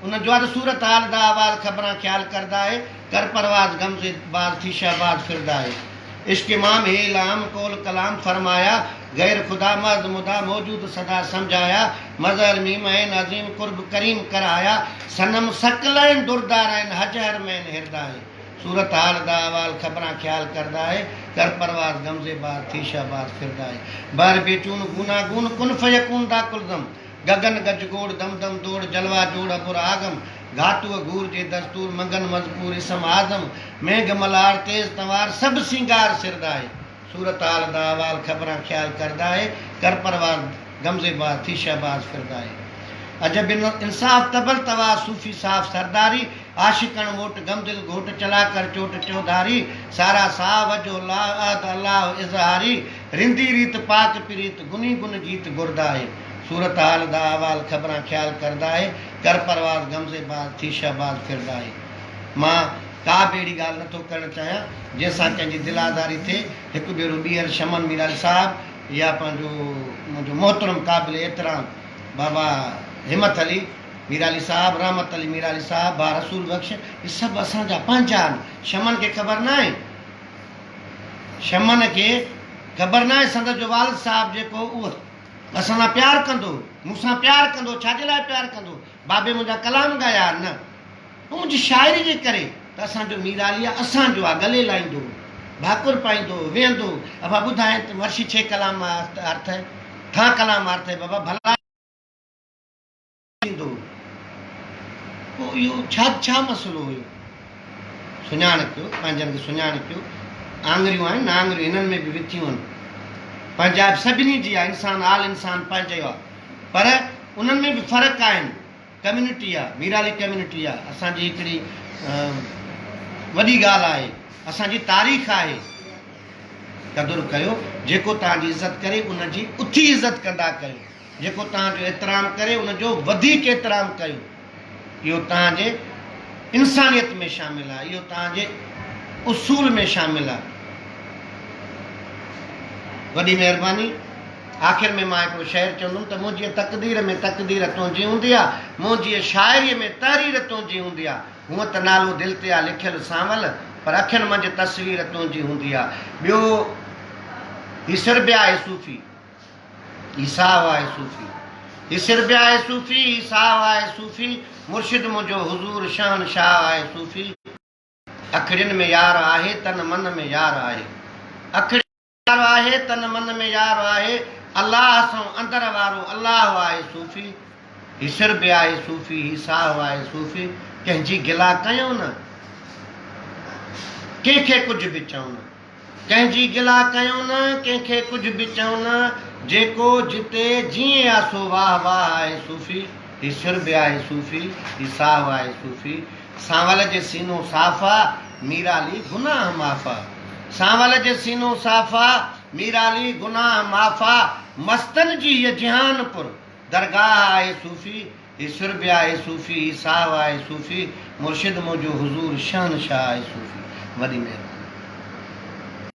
ان جو آ ته صورت حال دا احوال خبران خيال کردا هي ڪر پرواز غم زي باز ٿي شهباز فردا هي عشق امام هي الهام قول ڪلام فرمايا غير خدا محض مدعا موجود سدا سمجهايا مظهر ميم عين عظيم قرب ڪريم ڪرهايا صنم ثقلين دردارين هجهر مين هردا هي صورت حال دا احوال خبران خيال کردا هي ڪر پرواز غم زي باز ٿي شهباز فردا هي بحر بيچون گوناگون ڪن فيڪون دا قلزم گگن گج گوڙ دم دم دوڙ جلوا جوڙ ابر آگم گهاتوء گهور جي دستور منگن مذڪور اسم اعظم مينگهه ملهار تيز تنوار سڀ سينگار سر داهي صورت حال دا احوال خبران خيال ڪر داهي ڪر پرواز غمزي باز ٿي شهباز فر داهي عجب انصاف طبل توا صوفي صاف سرداري عاشقڻ موٽ غم دل گهوٽ چلا ڪر چوٽ چوڌاري سارا ساهه وجهه الله احد الله اظهاري رندي ريت پاڪ پريت گني گن جيت گرداهي صورت حال دا احوال خبران خيال ڪرداهي ڪر پرواز غمزي باز ٿي شهباز ڦرداهي مان ڪا به اهڙي ڳالهه نه ٿو ڪرڻ چاهيان جنهن سان ڪنهن جي دل آزاري ٿئي هڪ ڀيرو ٻيهر شمن ميرالي صاحب يا پنهنجو منهنجو محترم قابل احترام بابا همت علي ميرالي صاحب رحمت علي ميرالي صاحب ڀاء رسول بخش هي سڀ اسان جا پنهنجا آهن شمن کي خبر ناهي شمن کي خبر ناهي سندس جو والد صاحب جيڪو اهو اسان سان پيار ڪندو هو، مون سان پيار ڪندو هو، ڇا جي لاء پيار ڪندو هو؟ بابي منهنجا ڪلام ڳايا ها؟ نه، منهنجي شاعري جي ڪري ته اسان جو مير علي آ، اسان جو آ، ڳلي لائيندو هو، ڀاڪر پائيندو هو، ويهندو هو، ابا ٻڌائين ته مرشي ڇي ڪلام ارٿ هي، ٿان ڪلام ارٿ هي بابا ڀلا ٿيندو هو. پوء اهو ڇا ڇا مسئلو هيو؟ سڃاڻ ڪيو، پنهنجن کي سڃاڻ ڪيو. آڱريون آهن نه آڱريون هنن ۾ به وٿيون آهن. پنهنجائپ سڀني جي آهي، انسان آل انسان پنهنجو آهي پر انهن ۾ به فرق آهن. ڪميونٽي آهي، ميرالي ڪميونٽي آهي، اسان جي هڪڙي وڏي ڳالهه آهي، اسان جي تاريخ آهي. قدر ڪيو، جيڪو توهان جي عزت ڪري ان جي اٿي عزت ڪندا ڪيو. جيڪو توهان جو احترام ڪري ان جو وڌيڪ احترام ڪيو. اهو توهان جي انسانيت ۾ شامل آهي، اهو توهان جي اصول ۾ شامل آهي. وڏي مهرباني. آخر ۾ مان هڪڙو شعر چوندم ته منهنجيء تقدير ۾ تقدير تنهنجي هوندي آ، منهنجيء شاعريء ۾ تحرير تنهنجي هوندي آ. هونء ته نالو دل تي آ لکيل سانول، پر اکين منجهه تصوير تنهنجي هوندي آ. ٻيو هي سر به آهي صوفي. هي ساهه آهي صوفي. هي سر به آهي صوفي، هي ساهه آهي صوفي، مرشد منهنجو حضور شهنشاهه آهي صوفي. اکڙين ۾ يار آهي، تن من ۾ يار آهي. اکڙين ۾ يار آهي، تن من ۾ يار آهي، الله سئون اندر وارو الله آهي صوفي. هي سر به آهي صوفي، هي ساهه آهي صوفي، ڪنهن جي گلا ڪيون نه، ڪنهن کي ڪجهه به چئون نه. ڪنهن جي گلا ڪيون نه، ڪنهن کي ڪجهه به چئون نه، جيڪو جتي جيئن آ سو واهه واهه آهي صوفي، هي سر به آهي صوفي، هي ساهه آهي صوفي، سانول جي سينو صاف آ، ميرالي گناهه معاف آ، سانول جي سينو صاف آ، ميرالي گناهه معاف آ، مستن جي هيء جهان پر درگاهه آهي صوفي، هي سر به آهي صوفي، هي ساهه آهي صوفي، مرشد منهنجو حضور شهنشاهه آهي صوفي. وڏي مهرباني.